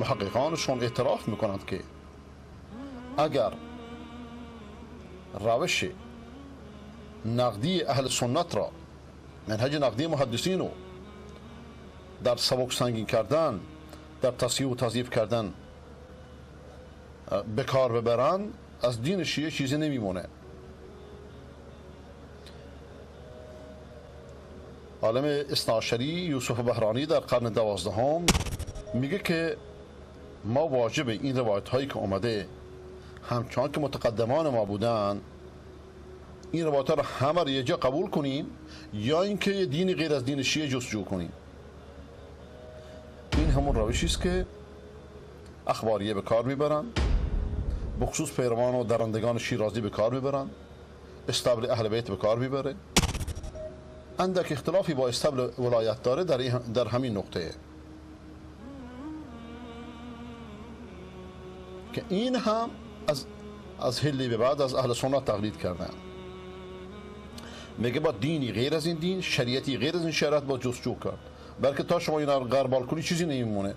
محققانشون اعتراف میکنند که اگر روش نقدی اهل سنت را، منهج نقدی محدثین رو در سبک سنگین کردن، در تصحیح و تضعیف کردن به کار ببرن، از دین شیعه چیزی نمیمونه. عالم اثناعشری یوسف بهرانی در قرن 12 میگه که ما واجب این روایت هایی که اومده همچنان که متقدمان ما بودن، این روایت ها رو همه رو یه جا قبول کنیم یا اینکه یه دینی غیر از دین شیعه جستجو کنیم. این همون روشی است که اخباریه به کار میبرن، بخصوص پیروان و درندگان شیرازی به کار میبرن، استبل اهل بیت به کار میبره. اندک اختلافی با استبل ولایت داره در همین نقطه که این هم از هلی به بعد از اهل سنت تقلید کردن. میگه با دینی غیر از این دین، شریعتی غیر از این شریعت با جستجو کرد، بلکه تا شما اینا رو غربال کنی چیزی نمیمونه.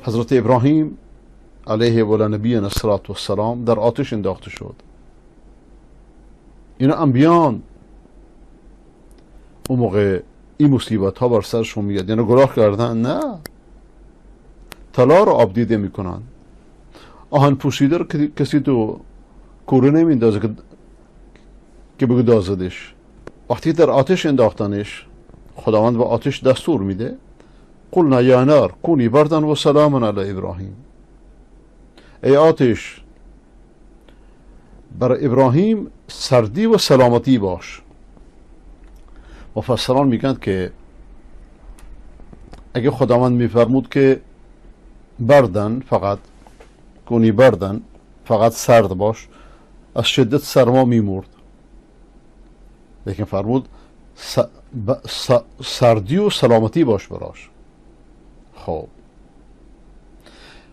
حضرت ابراهیم علیه و نبینا الصلاة والسلام در آتش انداخته شد. اینا انبیان، اون موقع این مصیبت ها بر سرشون میاد. اینا گناه کردن؟ نه، طلا رو آب دیده میکنن، آهن پوشیده رو کسی تو کوره نمیندازه که بگو دازدش. وقتی در آتش انداختنش، خداوند با آتش دستور میده، قلنا یا نار کونی بردا و سلاما علی ابراهیم. ای آتش، بر ابراهیم سردی و سلامتی باش. مفسران میگن که اگه خداوند میفرمود که بردن فقط، کونی بردن فقط سرد باش، از شدت سرما میمرد. لیکن فرمود سردی و سلامتی باش براش. خب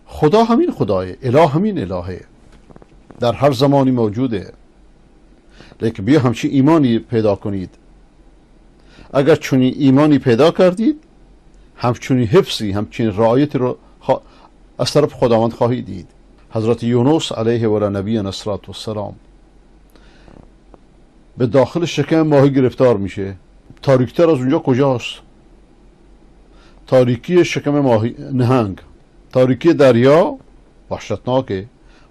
خدا همین خدایه، اله همین الهه، در هر زمانی موجوده. لیکن بیا همچین ایمانی پیدا کنید. اگر چنین ایمانی پیدا کردید، همچنین حفظی، همچنین رعایتی رو از طرف خداوند خواهید دید. حضرت یونس علیه و نبینا الصلاة والسلام به داخل شکم ماهی گرفتار میشه. تاریکتر از اونجا کجاست؟ تاریکی شکم ماهی نهنگ، تاریکی دریا وحشتناکه،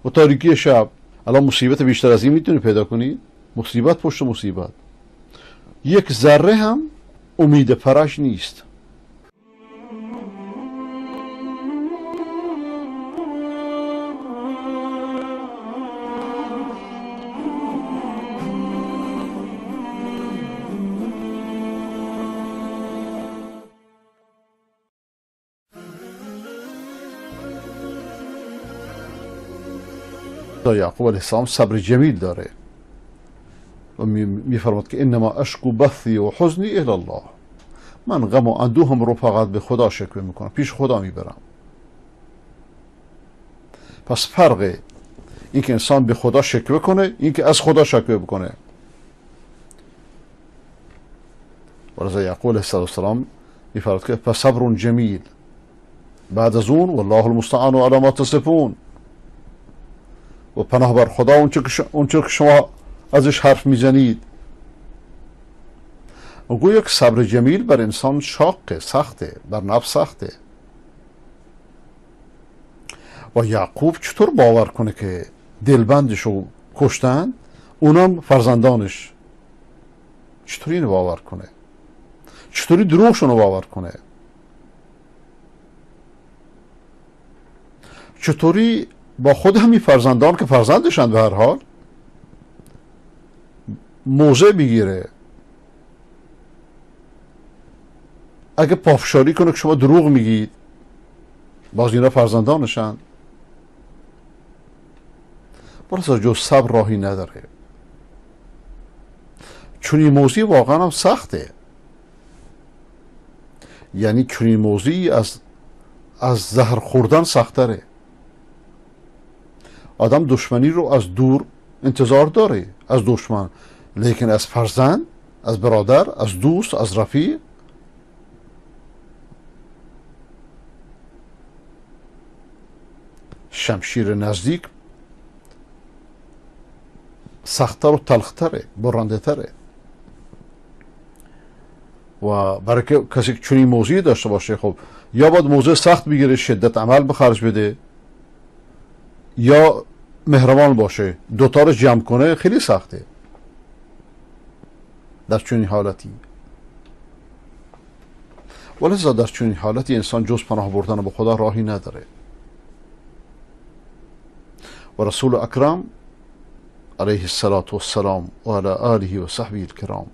و تاریکی شب. الان مصیبت بیشتر از این میتونی پیدا کنی؟ مصیبت پشت مصیبت. یک ذره هم امید فرج نیست. یعقوب علیه السلام صبر جمیل داره و میفرماد که انما اشکو بثی و حزنی الی الله. من غم و اندوهم رو فقط به خدا شکوه میکنم، پیش خدا میبرم. پس فرق این که انسان به خدا شکوه کنه، این که از خدا شکوه بکنه. و رضا یعقوب علیه السلام میفرماد که فصبر جمیل، بعد از اون والله المستعان علی ما تصفون، و پناه بر خدا اونچه که شما ازش حرف میزنید. و گویا که صبر جمیل بر انسان شاقه، سخته، بر نفس سخته. و یعقوب چطور باور کنه که دلبندشو کشتن، اونم فرزندانش؟ چطوری اینو باور کنه؟ چطوری دروغشون رو باور کنه؟ چطوری با خود همین فرزندان که فرزندشند به هر حال موضع بگیره؟ اگه پافشاری کنه که شما دروغ میگید، باز اینا فرزندانشند. باز جز صبر راهی نداره. چون این موضوع واقعا هم سخته، یعنی چون این موضوع از زهر خوردن سختره. آدم دشمنی رو از دور انتظار داره از دشمن، لیکن از فرزند، از برادر، از دوست، از رفیق، شمشیر نزدیک سختتر و تلختره، برنده تره. و برای کسی که چنین موضوعی داشته باشه، خب یا باید موضوع سخت بگیره، شدت عمل به خرج بده، یا مهربان باشه، دوتا رو جمع کنه خیلی سخته در چنین حالتی. ولذا در چنین حالتی انسان جز پناه بردن به خدا راهی نداره. و رسول اکرم علیه الصلاة والسلام و علی آله و صحبه الکرام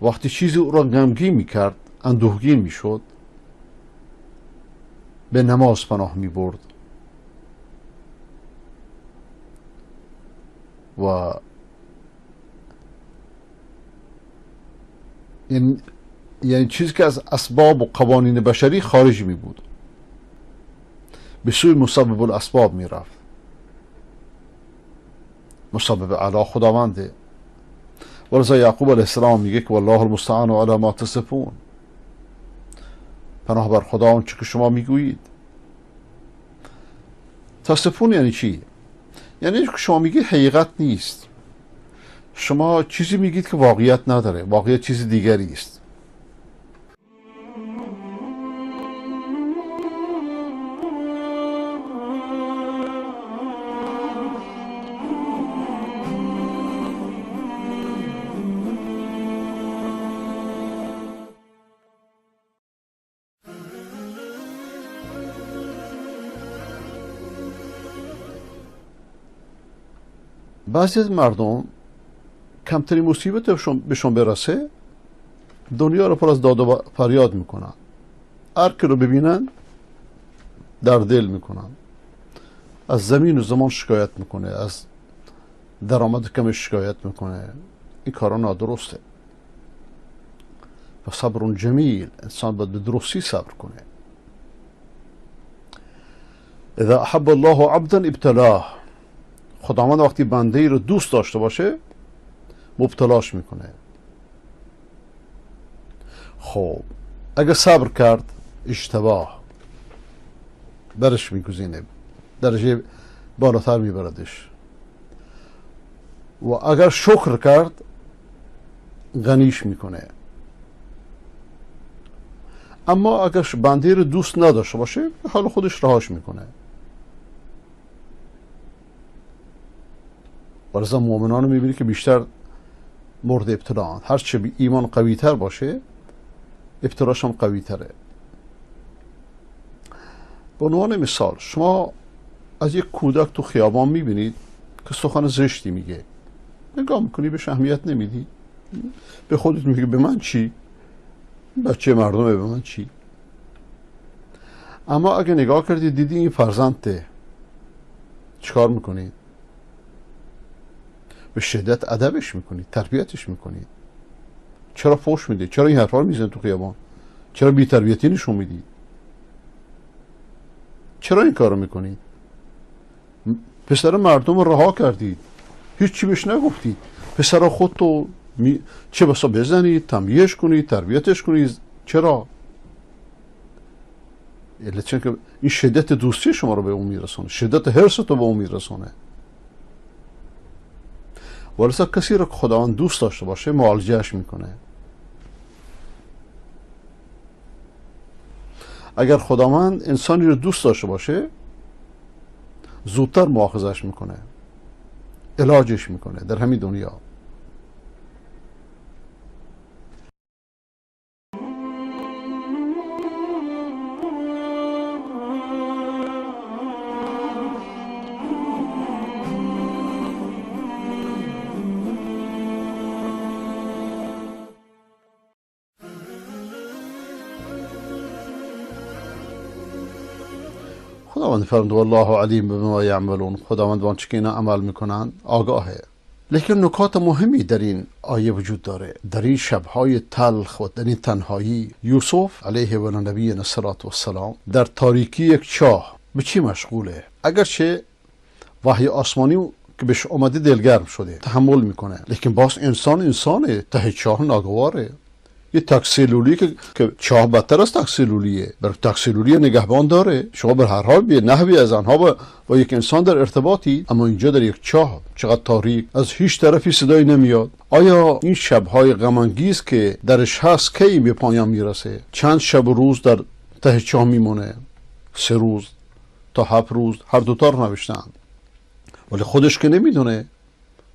وقتی چیزی او را غمگین میکرد، اندوهگین میشد، به نماز پناه میبرد و یعنی چیزی که از اسباب و قوانین بشری خارج می بود، به سوی مسبب الاسباب می رفت. مسبب اعلی خداونده. ولذا یعقوب علیه السلام میگه که والله المستعان علی ما تصفون، پناه بر خدا اون چه که شما میگویید. تصفون یعنی چی؟ یعنی که شما میگید حقیقت نیست، شما چیزی میگید که واقعیت نداره، واقعیت چیز دیگری است. بعضی از مردم کمترین مصیبت بهشون برسه دنیا رو پر از داد و فریاد میکنن، هر کی رو ببینن در دل میکنن، از زمین و زمان شکایت میکنه، از درآمد کم شکایت میکنه. این کارا نادرسته. و صبر جمیل، انسان باید به درستی صبر کنه. اذا احب الله عبدا ابتلاه، خداوند وقتی بنده ای رو دوست داشته باشه مبتلاش میکنه. خب اگه صبر کرد اشتباه برش میگزینه، درجه بالاتر میبردش. و اگر شکر کرد غنیش میکنه. اما اگر بنده رو دوست نداشته باشه حال خودش رهاش میکنه. ولذا مؤمنان رو میبینی که بیشتر مورد ابتلاعند. هرچه ایمان قوی تر باشه ابتلاش هم قوی تره. به عنوان مثال شما از یک کودک تو خیابان میبینید که سخن زشتی میگه، نگاه میکنی بهش اهمیت نمیدی، به خودت میگی به من چی، بچه مردمه به من چی. اما اگه نگاه کردی دیدی این فرزنده، چیکار میکنید؟ به شدت ادبش میکنید، تربیتش میکنید. چرا فحش میدید؟ چرا این حرفا رو میزنید تو خیابان؟ چرا بی تربیتی نشون میدید؟ چرا این کارو میکنید؟ پسر مردم رو رها کردید، هیچ چی بهش نگفتید. پسر خودتو چه بسا بزنید، تنبیهش کنید، تربیتش کنید. چرا؟ علت چون که این شدت دوستی شما رو به اون میرسونه، شدت حرص تو به اون میرسونه. ولذا کسی رو که خداوند دوست داشته باشه معالجهش میکنه. اگر خداوند انسانی رو دوست داشته باشه زودتر مؤاخذش میکنه، علاجش میکنه در همین دنیا. خداوند فرمود والله علیم بما یعملون، خداوند به آنچه که اینا عمل میکنن آگاهه. لیکن نکات مهمی در این آیه وجود داره. در این شبهای تلخ و در این تنهایی، یوسف علیه و نبینا الصلاة والسلام در تاریکی یک چاه به چی مشغوله؟ اگرچه وحی آسمانی که بهش اومده دلگرم شده، تحمل میکنه، لیکن باز انسان انسانه، ته چاه ناگواره. یه تکسلولی که چاه بدتر از تکسلولیه، بر تکسلولی نگهبان داره، شما به هر حال به نحوی از آنها با یک انسان در ارتباطی، اما اینجا در یک چاه چقدر تاریک، از هیچ طرفی صدایی نمیاد. آیا این شب‌های غم انگیز که درش هست کی به پایان میرسه؟ چند شب و روز در ته چاه میمونه؟ 3 روز تا 7 روز، هر دوتا رو نوشتن، ولی خودش که نمیدونه،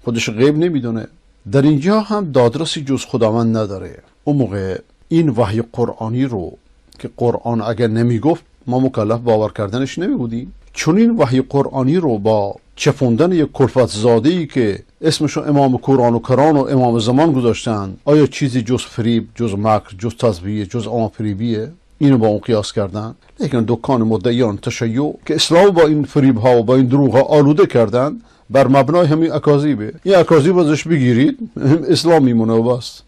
خودش غیب نمیدونه. در اینجا هم دادرسی جز خداوند نداره. اون موقع این وحی قرآنی رو که قرآن اگر نمیگفت ما مکلف باور کردنش نمیبودیم، چون این وحی قرآنی رو با چپوندن یک کلفت زاده‌ای که اسمشو امام کوران و کران و امام زمان گذاشتن، آیا چیزی جز فریب، جز مکر، جز تزویه، جز عام فریبیه؟ اینو با اون قیاس کردن. لیکن دکان مدعیان تشیع که اسلام با این فریب ها و با این دروغ ها آلوده کردن، بر مبنای همین اکاذیبه. این اکاذیب ازش بگیرید اسلام میمونه و بس.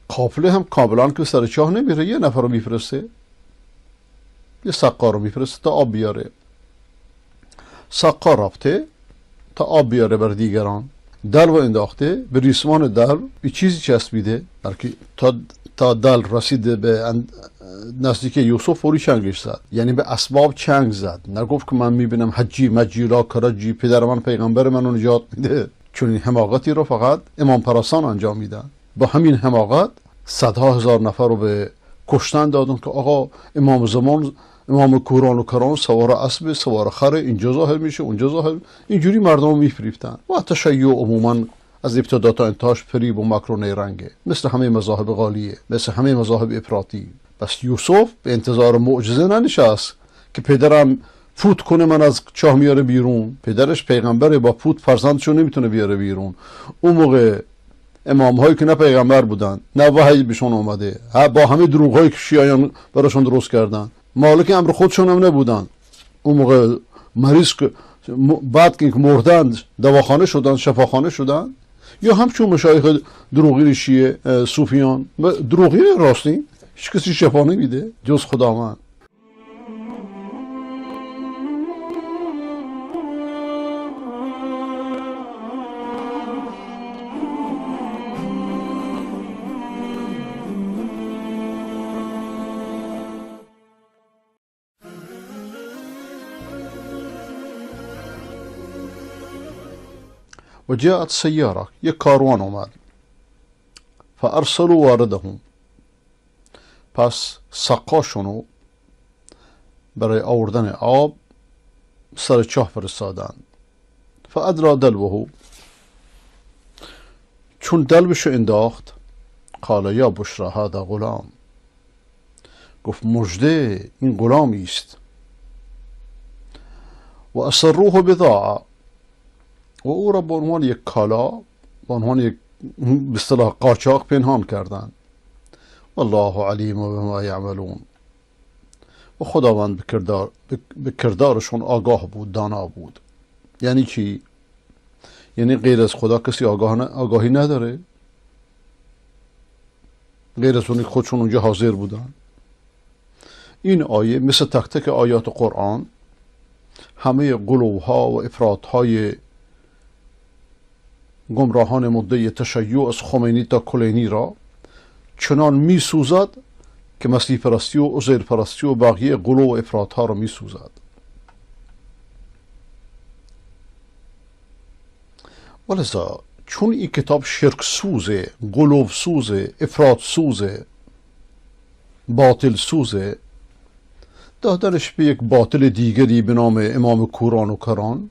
قافله هم کاملا که سر چاه نمیره، یه نفر رو میفرسته، یه سقا رو میفرسته تا آب بیاره. سقا رفته تا آب بیاره بر دیگران، دلو انداخته به ریسمان دلو یه چیزی چسبیده، بلکه تا دل رسیده به نزدیک یوسف فوری چنگش زد، یعنی به اسباب چنگ زد. نگفت که من میبینم حجی مجی لا کرجی، پدر من پیغمبر منو نجات میده. چون این حماقتی رو فقط امام پرستان انجام میدن. با همین حماقت صدها هزار نفر رو به کشتن دادن که آقا امام زمان، امام کوران و کران سوار اسب، سوار خره، اینجا ظاهر میشه، اونجا ظاهر، اینجوری مردم رو میفریفتن. و تشیع عموما از ابتدا تا انتهاش فریب و مکر و نیرنگه، مثل همه مذاهب غالیه، مثل همه مذاهب افراطی. بس یوسف به انتظار معجزه ننشست که پدرم فوت کنه من از چاه میاره بیرون. پدرش پیغمبره، با فوت فرزندشو نمیتونه بیاره بیرون. اون موقع امام هایی که نه پیغمبر بودن نه وحی بهشون اومده، با همه دروغ هایی که شیعیان براشون درست کردن، مالک امر خودشون هم نبودن. اون موقع مریض که بعد که مردند دواخانه شدن، شفاخانه شدن، یا همچون مشایخ دروغین شیعه صوفیان، دروغین راستی هیچ کسی شفا نمیده جز خداوند. و جاءت سیاره، یک کاروان اومد، فارسلوا واردهم، پس سقاشونو برای آوردن آب سر چاه فرستادن. فادرا دلوه، چون دلوشو انداخت، قال یا بشرا هذا غلام، گفت مژده این غلامی است. و اسروه بضاعه، و او را به عنوان یک کالا، به عنوان یک به اصطلاح قاچاق پنهان کردند. والله علیم بما یعملون، و خداوند به کردارشون آگاه بود، دانا بود. یعنی چی؟ یعنی غیر از خدا کسی آگاهی نداره، غیر از اونی خودشون اونجا حاضر بودن. این آیه مثل تک تک آیات قرآن همه غلوها و افراطهای گمراهان مدعی تشیع از خمینی تا کلینی را چنان می سوزد که مسیح پرستی و عزیر پرستی و بقیه غلو و افراطها را می سوزد. ولذا چون این کتاب شرک سوزه، غلو سوزه، افراط سوزه، باطل سوزه، دادنش به یک باطل دیگری به نام امام کوران و کران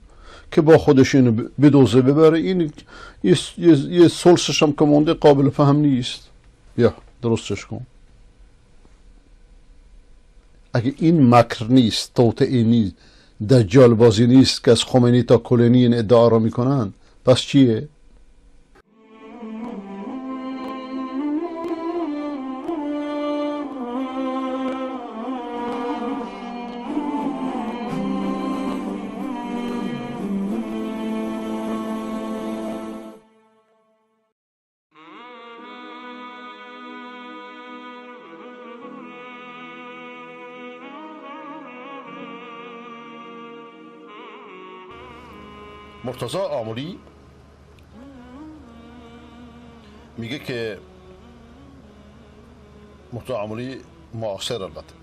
که با خودش اینو بدوزه ببره، این یه سلسش هم که مونده قابل فهم نیست. یا درستش کن. اگه این مکر نیست، توطئه نیست، دجال بازی نیست که از خمینی تا کلینی این ادعا را میکنن، پس چیه؟ مرتضی آملی میگه که مرتضی آملی معاصر البته،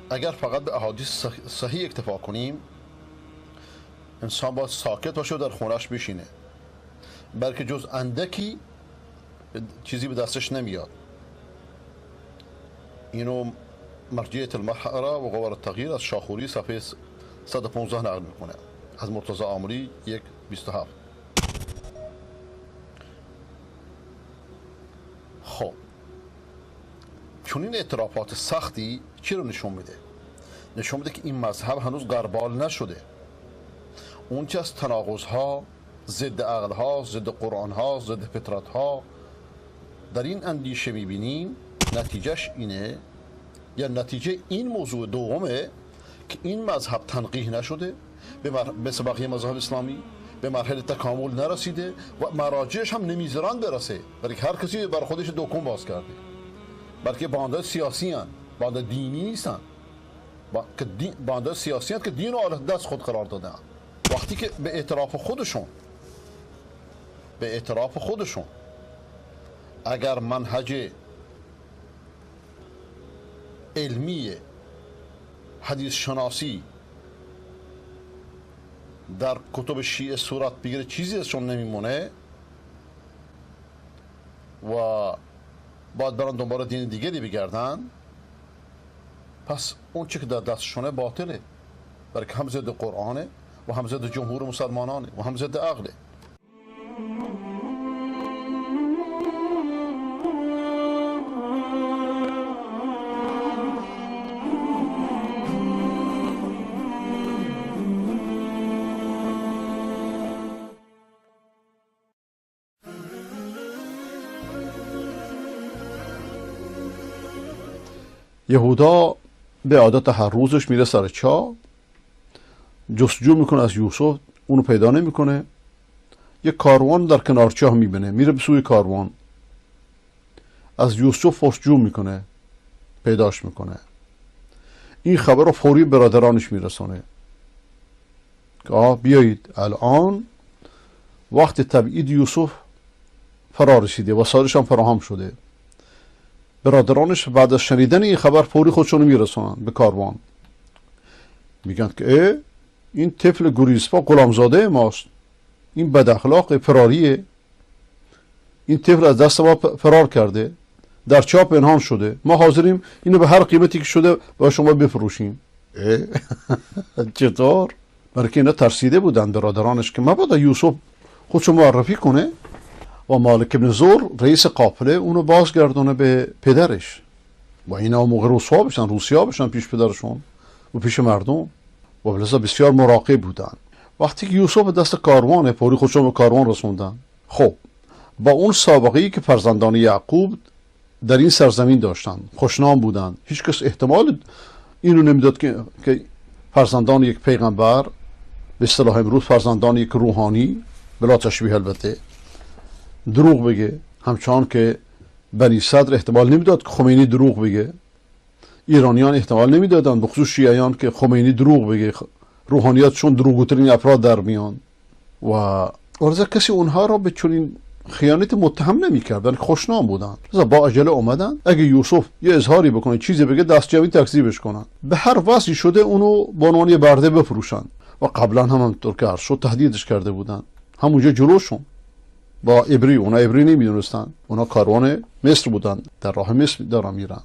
اگر فقط به احادیث صحیح اکتفا کنیم انسان باید ساکت باشه و در خونش بشینه، بلکه جز اندکی چیزی به دستش نمیاد. اینو مرجعیت المرحله و قوار التغییر از شاخوری صفحه 115 نقل میکنه از مرتضی آملی 1:27. خب چون این اعترافات سختی چی رو نشون میده؟ نشون میده که این مذهب هنوز غربال نشده. اون چه از تناقض ها، ضد عقل ها، ضد قرآن ها، ضد فطرت ها در این اندیشه میبینیم، نتیجهش اینه، یا نتیجه این موضوع دومه که این مذهب تنقیح نشده، به بقیه مذاهب اسلامی به مرحله تکامل نرسیده و مراجعش هم نمیذارن برسه، بلکه هر کسی بر خودش دکون باز کرده، بلکه باندای سیاسی هن، باندای دینی نیستن، باندای سیاسی هن که دین رو دست خود قرار دادن. وقتی که به اعتراف خودشون اگر منهج علمی حدیث شناسی در کتب شیعه صورت بگیره چیزی ازشون نمیمونه و باید برن دنبال دین دیگری بگردن، پس اون چی که در دستشونه باطله، بلکه هم ضد قرآنه و هم ضد جمهور مسلمانانه و هم ضد عقله. یهودا به عادت هر روزش میره سر چاه، جستجو میکنه از یوسف، اونو پیدا نمیکنه. یه کاروان در کنار چاه میبینه، میره به سوی کاروان، از یوسف پرسجو میکنه، پیداش میکنه. این خبر رو فوری برادرانش میرسانه که آه بیایید الان وقت تبعید یوسف فرا رسیده و سالش هم فراهم شده. برادرانش بعد از شنیدن این خبر فوری خودشونو میرسونن به کاروان، میگن که این طفل گریزپا غلامزاده ماست، این بد اخلاق فراریه، این طفل از دست ما فرار کرده، در چاه پنهان شده، ما حاضریم اینو به هر قیمتی که شده با شما بفروشیم. چطور؟ برای که اینا ترسیده بودن برادرانش که مبادا یوسف خودشو معرفی کنه و مالک ابن زور رئیس قافله اونو بازگردونه به پدرش و اینا موقع رسوا بشن، روسیا بشن پیش پدرشون و پیش مردم، و لذا بسیار مراقب بودن. وقتی که یوسف دست کاروانه فوری خودشون به کاروان رسوندن. خب با اون سابقه ای که فرزندان یعقوب در این سرزمین داشتن، خوشنام بودن، هیچ کس احتمال اینو نمیداد که فرزندان یک پیغمبر، به اصطلاح امروز فرزندان یک روحانی بلا تشبیه البته، دروغ بگه. همچنان که بنی صدر احتمال نمیداد که خمینی دروغ بگه، ایرانیان احتمال نمیدادن به خصوص شیعیان که خمینی دروغ بگه، روحانیاتشون دروغگوترین افراد در میان و ارزه کسی اونها را به چنین خیانت متهم نمیکردن، خوشنام بودن. لذا با عجله اومدن اگه یوسف یه اظهاری بکنه، چیزی بگه، دست جمعی تکذیبش کنن، به هر وضعی شده اونو به عنوان برده بفروشن. و قبلا هم همونطور که عرض شد تهدیدش کرده بودن، همونجا جلوشون با عبری، اونا عبری نمیدونستن، اونا کاروان مصر بودن، در راه مصر دارن میرن.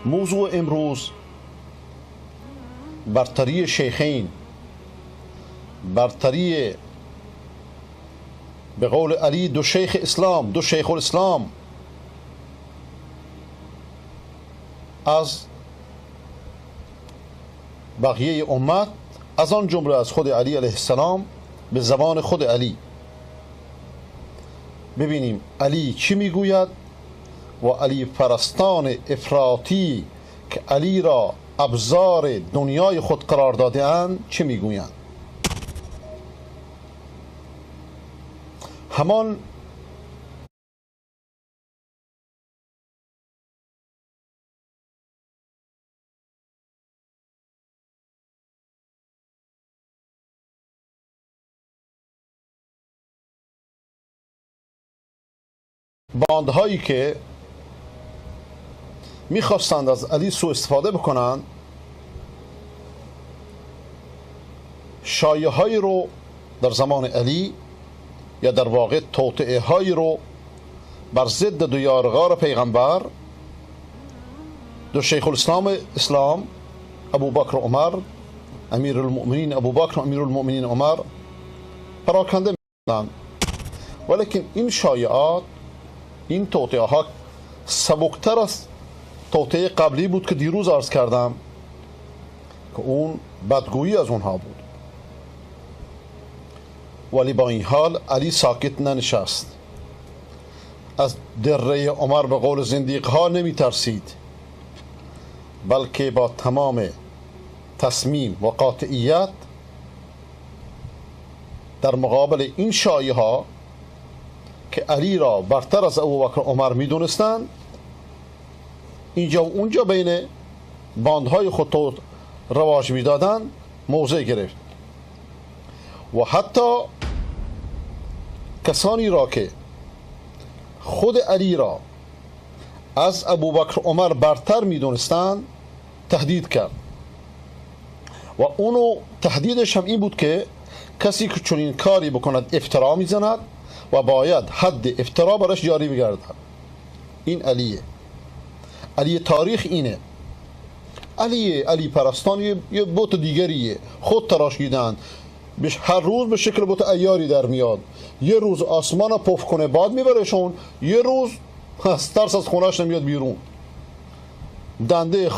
موضوع امروز برتری شیخین، برتری به قول علی دو شیخ اسلام، دو شیخ الاسلام از بقیه امت، از آن جمله از خود علی علیه السلام، به زبان خود علی. ببینیم علی چی میگوید و علی پرستان افراطی که علی را ابزار دنیای خود قرار داده اند چه میگویند. همان باندهایی که میخواستند از علی سوء استفاده بکنند، شایعه هایی رو در زمان علی یا در واقع توطئه هایی رو بر ضد دو یارغار پیغمبر، دو شیخ الاسلام اسلام ابوبکر و عمر، امیرالمؤمنین ابوبکر و امیرالمؤمنین عمر پراکنده می‌کردند. ولیکن این شایعات، این توطئه ها سبکتر از توطئه قبلی بود که دیروز عرض کردم که اون بدگویی از اونها بود. ولی با این حال علی ساکت ننشست، از دره عمر به قول زندیق ها نمی ترسید، بلکه با تمام تصمیم و قاطعیت در مقابل این شایعه ها که علی را برتر از ابوبکر عمر می دونستند، اینجا و اونجا بین باندهای خود رواج میدادند موضع گرفت و حتی کسانی را که خود علی را از ابوبکر عمر برتر میدونستند تهدید کرد و اونو تهدیدش هم این بود که کسی که چنین کاری بکند افترا میزند و باید حد افترا براش جاری بگردد. این علیه، علی تاریخ اینه. علی پرستان یه بت دیگریه، خود تراشیدن، هر روز به شکل بت عیاری در میاد. یه روز آسمان پف کنه باد میبرشون، یه روز از ترس از خونهش نمیاد بیرون، دنده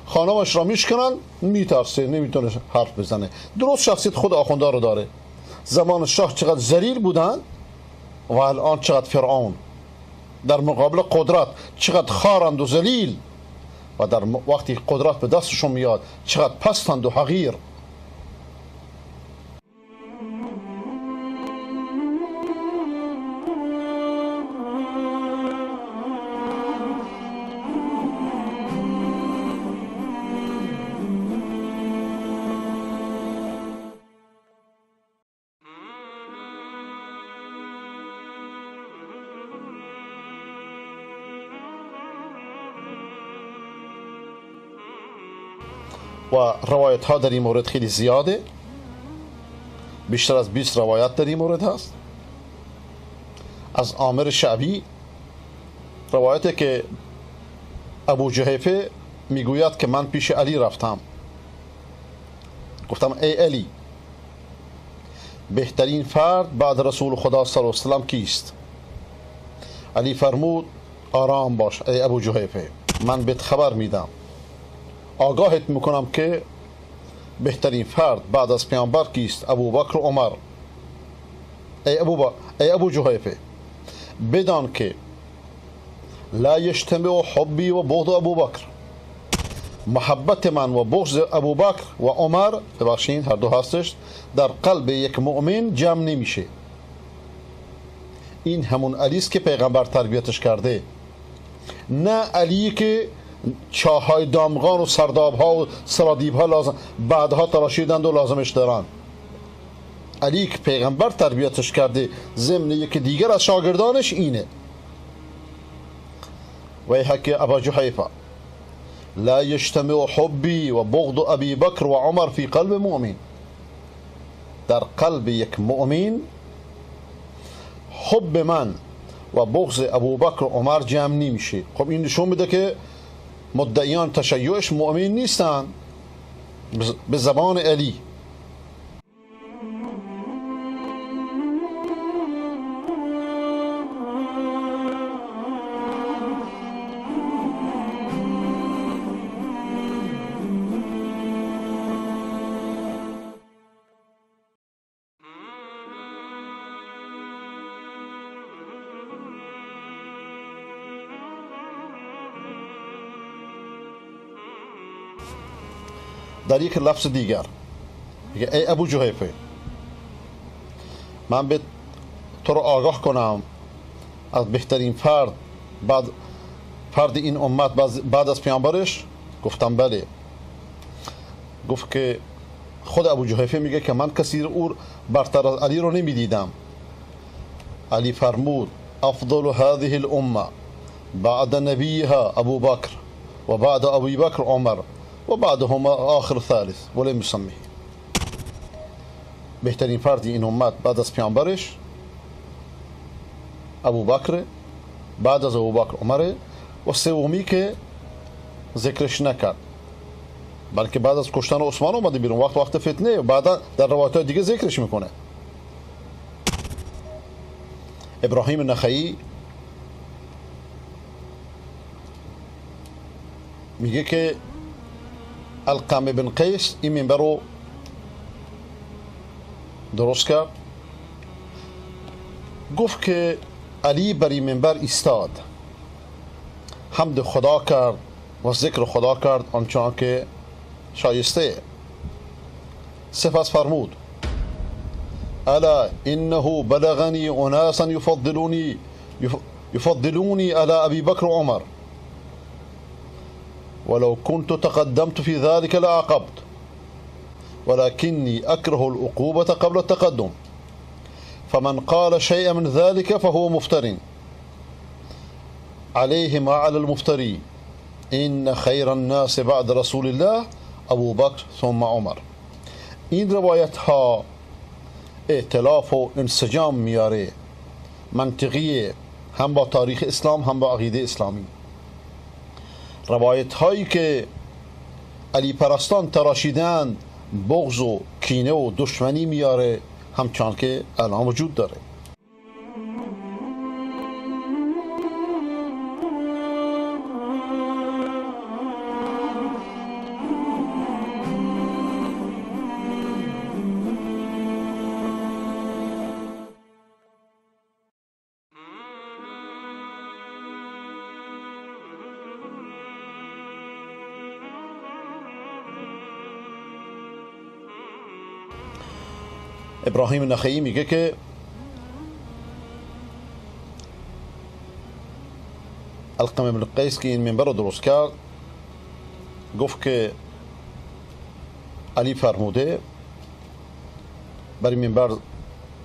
خانمش را میشکنن، میترسه، نمیتونه حرف بزنه. درست شخصیت خود آخونده رو داره. زمان شاه چقدر ذلیل بودن و الان چقدر فرعون در مقابل قدرت چقدر خارند و ذلیل، و در وقتی قدرت به دستشون میاد چقدر پستند و حقیر. و روایت ها در این مورد خیلی زیاده، بیشتر از 20 روایت در این مورد هست. از عامر شعبی روایته که ابو جحیفه میگوید که من پیش علی رفتم، گفتم ای علی، بهترین فرد بعد رسول خدا صلی الله علیه و سلم کیست؟ علی فرمود آرام باش ای ابو جحیفه، من بهت خبر میدم، آگاهت میکنم که بهترین فرد بعد از پیامبر کیست؟ ابوبکر و عمر. ای ابو جحیفه، بدان که لا یجتمع حبی و بغض ابوبکر، محبت من و بغض ابوبکر و عمر، ببخشید هر دو هستش، در قلب یک مؤمن جمع نمیشه. این همون علی است که پیغمبر تربیتش کرده، نه علی که چاهای دامغان و سرداب ها و سرادیب ها لازم بعدها تراشیدند و لازمش دارن. علی که پیغمبر تربیتش کرده ضمن یکی دیگر از شاگردانش اینه. ویحک ابا جحیفه لا یجتمع حبی و بغض ابی بکر و عمر فی قلب مؤمن، در قلب یک مؤمن حب من و بغض ابوبکر و عمر جمع نمیشه. خب این نشون میده که مدعیان تشیعش مؤمن نیستن به زبان علی. در یک لفظ دیگر میگه ای ابو جحیفه، من به تو رو آگاه کنم از بهترین فرد بعد فرد این امت بعد از پیامبرش؟ گفتم بله. گفت که خود ابو جحیفه میگه که من کسی رو برتر از علی رو نمیدیدم. علی فرمود افضل هذه الامه بعد نبیها ابو بکر و بعد ابی بکر عمر و بعدهما آخر ثالث ولم یسمه. بهترین فرد این امت بعد از پیامبرش ابو بکر، بعد از ابو بکر عمر، و سومی که ذکرش نکرد، بلکه بعد از کشتن عثمان اومده بیرون، وقت فتنه، بعدا در روایت دیگه ذکرش میکنه. ابراهیم نخعی میگه که علقمه بن قیس این منبر رو درست کرد. گفت که علی بر این منبر ایستاد، حمد خدا کرد و ذکر خدا کرد آنچنان که شایسته. سپس فرمود الا انه بلغنی اناسا يفضلوني على ابي بكر وعمر ولو كنت تقدمت في ذلك لعاقبت ولكني أكره العقوبة قبل التقدم فمن قال شيئا من ذلك فهو مفتر عليه ما على المفتري إن خير الناس بعد رسول الله أبو بكر ثم عمر. این روایت ها ائتلاف و انسجام میاره، منطقیه، هم با تاریخ اسلام هم با عقیده اسلامی. روایت هایی که علی پرستان تراشیدند بغض و کینه و دشمنی میاره، همچنان که الان وجود داره. ابراهیم نخعی میگه که علقمه بن قیس که این منبر رو درست کرد، گفت که علی فرموده برای منبر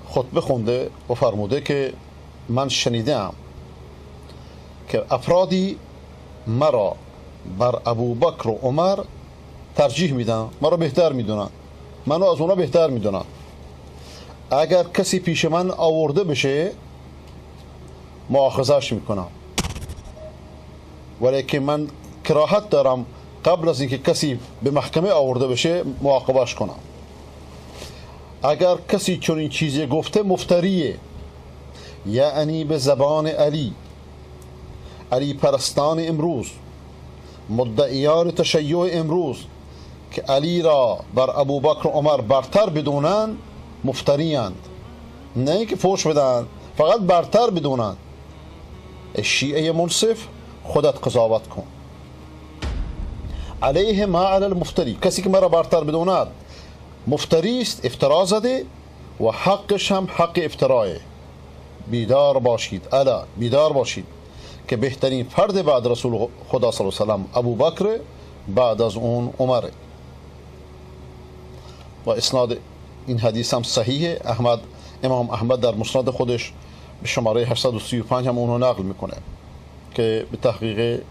خطبه خونده و فرموده که من شنیدم که افرادی مرا بر ابوبکر و عمر ترجیح میدن، مرا بهتر میدونن، منو از اونا بهتر میدونن. اگر کسی پیش من آورده بشه مؤاخذه‌اش میکنم، ولی که من کراهت دارم قبل از اینکه کسی به محکمه آورده بشه معاقبهش کنم. اگر کسی چنین چیزی گفته مفتریه، یعنی به زبان علی، علی پرستان امروز، مدعیان تشیع امروز که علی را بر ابوبکر و عمر برتر بدونن مفتری‌اند، نه اینکه فوش بدن، فقط برتر بدونن. شیعه منصف خودت قضاوت کن. علیه ما علی المفتری، کسی که مرا برتر بدوند مفتری است، افترا زده و حقش هم حق افتراه. بیدار باشید، الا بیدار باشید که بهترین فرد بعد رسول خدا صلی الله علیه و سلم ابوبکر، بعد از اون عمر. و اسناد این حدیث هم صحیحه. احمد، امام احمد در مسند خودش به شماره 835 هم اونو نقل میکنه که به تحقیق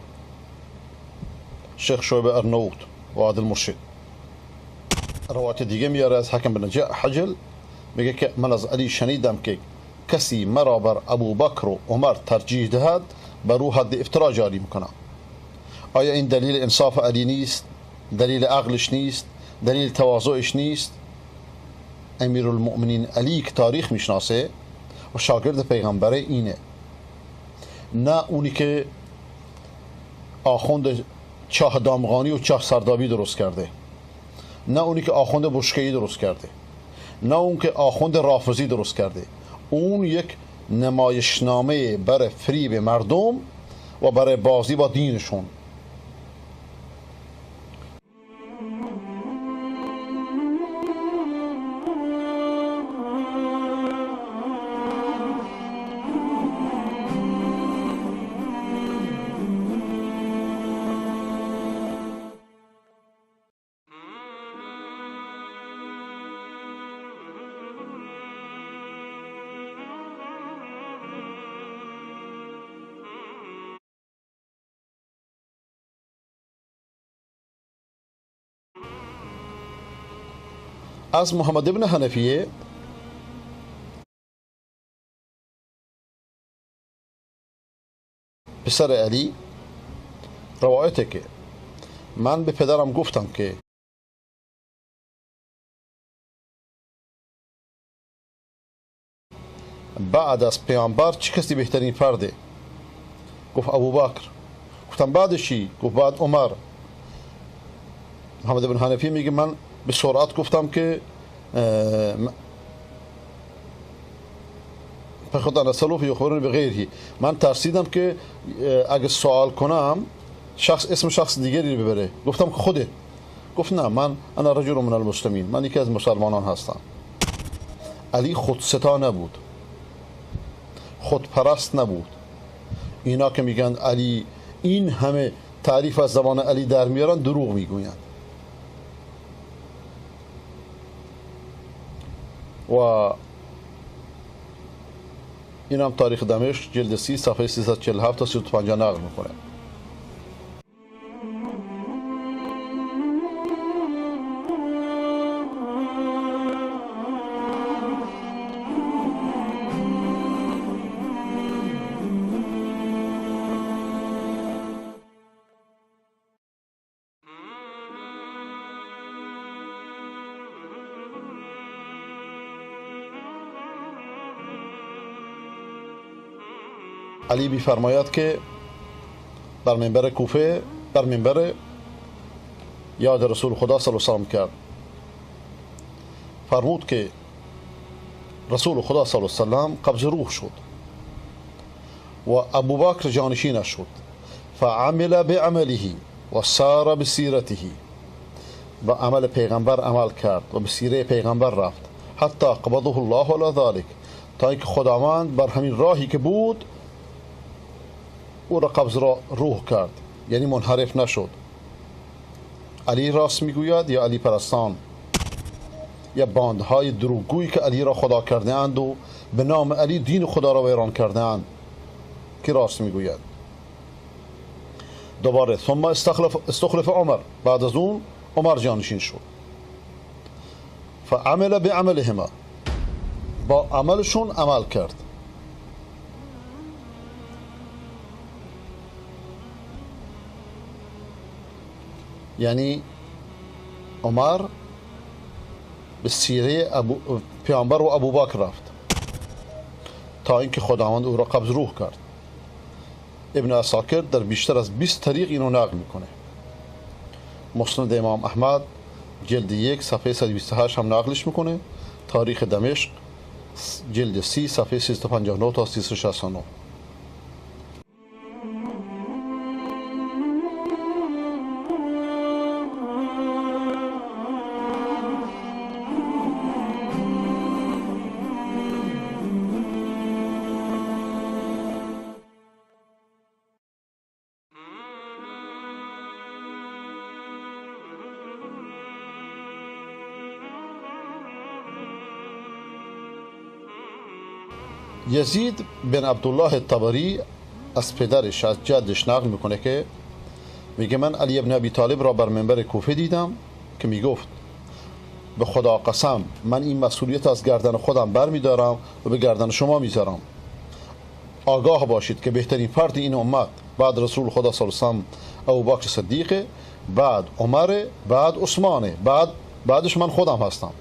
شیخ شعیب ارناؤوط و عادل مرشد. روایت دیگه میاره از حکم بن حجل، میگه که من از علی شنیدم که کسی مرا بر ابوبکر و عمر ترجیح دهد بر او حد افترا جاری میکنم. آیا این دلیل انصاف علی نیست؟ دلیل عقلش نیست؟ دلیل تواضعش نیست؟ امیرالمؤمنین علی که تاریخ میشناسه و شاگرد پیغمبره اینه، نه اونی که آخوند چاه دامغانی و چاه سردابی درست کرده، نه اونی که آخوند بشکه‌ای درست کرده، نه اون که آخوند رافضی درست کرده. اون یک نمایشنامه برای فریب مردم و برای بازی با دینشون. از محمد ابن حنفیه پسر علی روایته که من به پدرم گفتم که بعد از پیامبر چه کسی بهترین فرده؟ گفت ابوبکر. گفتم بعدش چی؟ گفت بعد عمر. محمد ابن حنفیه میگه من به سرعت گفتم که خدا نسلو یخبرنی به غیری. من ترسیدم که اگه سوال کنم شخص اسم شخص دیگری رو ببره. گفتم که خوده. گفت نه، من انا رجل من المسلمین، من یکی از مسلمانان هستم. علی خودستا نبود، خودپرست نبود. اینا که میگن علی این همه تعریف از زبان علی در میارن دروغ میگویند. و این هم تاریخ دمشق جلد 30 صفحه 347 تا 350 نقل میکنه. علی می‌فرماید که بر منبر کوفه، بر منبر یاد رسول خدا صلی الله علیه و سلم کرد. فرمود که رسول خدا صلی الله علیه و سلم قبض روح شد و ابوبکر جانشینش شد. فعمل بعمله و سار بسیرته، با عمل پیغمبر عمل کرد و به سیره پیغمبر رفت. حتی قبضه الله علی ذلک، تا اینکه خداوند بر همین راهی که بود او را قبض را روح کرد، یعنی منحرف نشد. علی راست میگوید یا علی پرستان یا باندهای دروغگویی که علی را خدا کرده اند و به نام علی دین خدا را ویران کرده اند، که راست میگوید؟ دوباره ثم استخلف عمر، بعد از اون عمر جانشین شد. فعمل بعملهما، با عملشون عمل کرد. یعنی عمر به سیره پیامبر و ابوبکر رفت تا اینکه خداوند او را قبض روح کرد. ابن عساکر در بیشتر از 20 طریق اینو نقل میکنه. مسند امام احمد جلد 1 صفحه 128 هم نقلش میکنه. تاریخ دمشق جلد 30 صفحه 359 تا 369. یزید بن عبدالله طبری از پدرش، از جدش نقل میکنه که میگه من علی ابن ابی طالب را بر منبر کوفه دیدم که میگفت به خدا قسم من این مسئولیت از گردن خودم برمیدارم و به گردن شما میذارم. آگاه باشید که بهترین فرد این امت بعد رسول خدا صلی الله علیه و سلم ابوبکر صدیقه، بعد عمر، بعد عثمانه، بعدش من خودم هستم.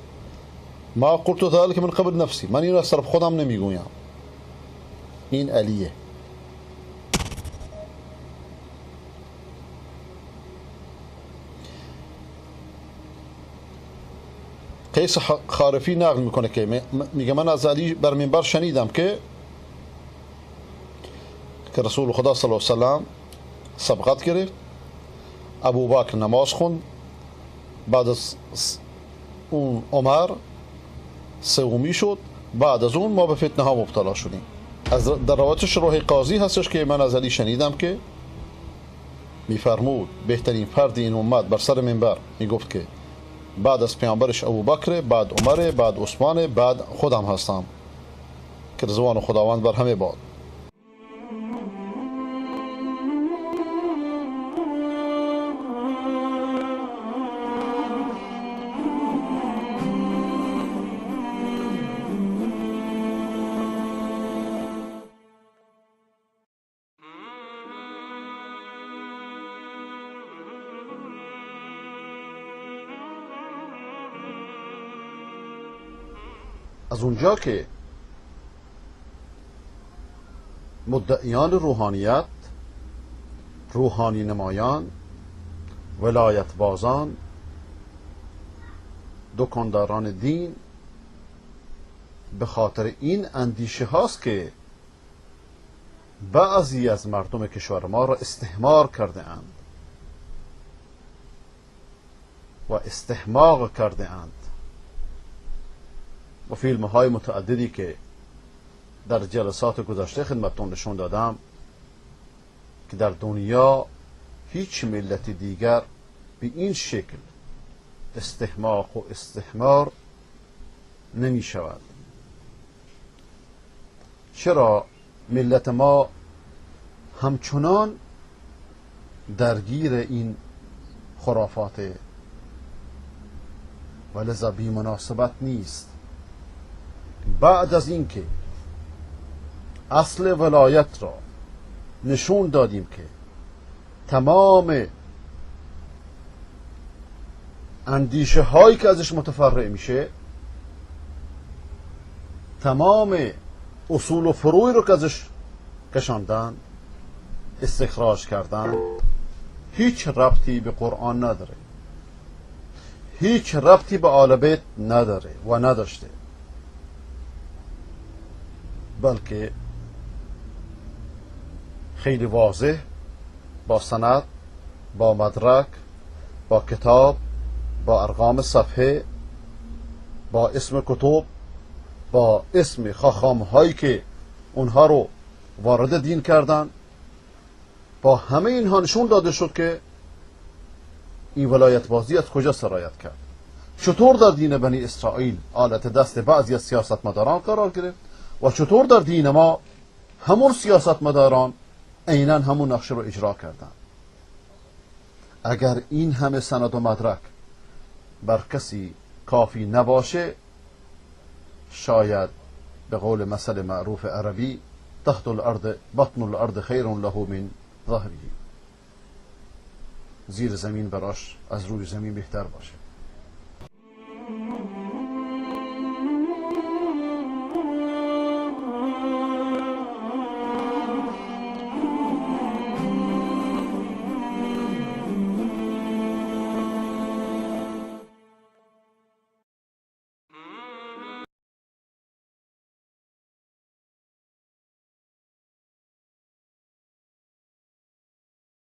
ما قلت ذلك من قبل نفسی، من این را از طرف خودم نمیگویم، این علیه. قیس خارفی نقل میکنه که میگه من از علی بر منبر شنیدم که رسول خدا صلی الله علیه و سلم سبقت گرفت، ابوبکر نماز خوند، بعد از اون عمر سومی شد، بعد از اون ما به فتنه ها مبتلا شدیم. از در روایت شروح قاضی هستش که من از علی شنیدم که میفرمود بهترین فرد این امت بر سر منبر میگفت که بعد از پیامبرش ابوبکر، بعد عمر، بعد عثمان، بعد خودم هستم که رضوان خداوند بر همه باد. از اونجا که مدعیان روحانیت، روحانی نمایان، ولایت بازان، دکانداران دین به خاطر این اندیشه هاست که بعضی از مردم کشور ما را استحمار کرده اند و استحماق کرده اند و فیلم های متعددی که در جلسات گذشته خدمتتون نشون دادم که در دنیا هیچ ملت دیگر به این شکل استحماق و استحمار نمی شود. چرا ملت ما همچنان درگیر این خرافات و لذا بی مناسبت نیست؟ بعد از اینکه اصل ولایت را نشون دادیم که تمام اندیشه هایی که ازش متفرع میشه، تمام اصول و فروعی رو که ازش کشاندن، استخراج کردن، هیچ ربطی به قرآن نداره، هیچ ربطی به آل بیت نداره و نداشته، بلکه خیلی واضح با سند، با مدرک، با کتاب، با ارقام صفحه، با اسم کتب، با اسم خاخام هایی که اونها رو وارد دین کردن، با همه اینها نشون داده شد که این ولایت بازی از کجا سرایت کرد، چطور در دین بنی اسرائیل آلت دست بعضی از سیاستمداران قرار گرفت و چطور در دین ما همون سیاستمداران عینا همون نقشه رو اجرا کردن. اگر این همه سند و مدرک بر کسی کافی نباشه، شاید به قول مثل معروف عربی تحت الارض بطن الارض خیر له من ظهره، زیر زمین براش از روی زمین بهتر باشه.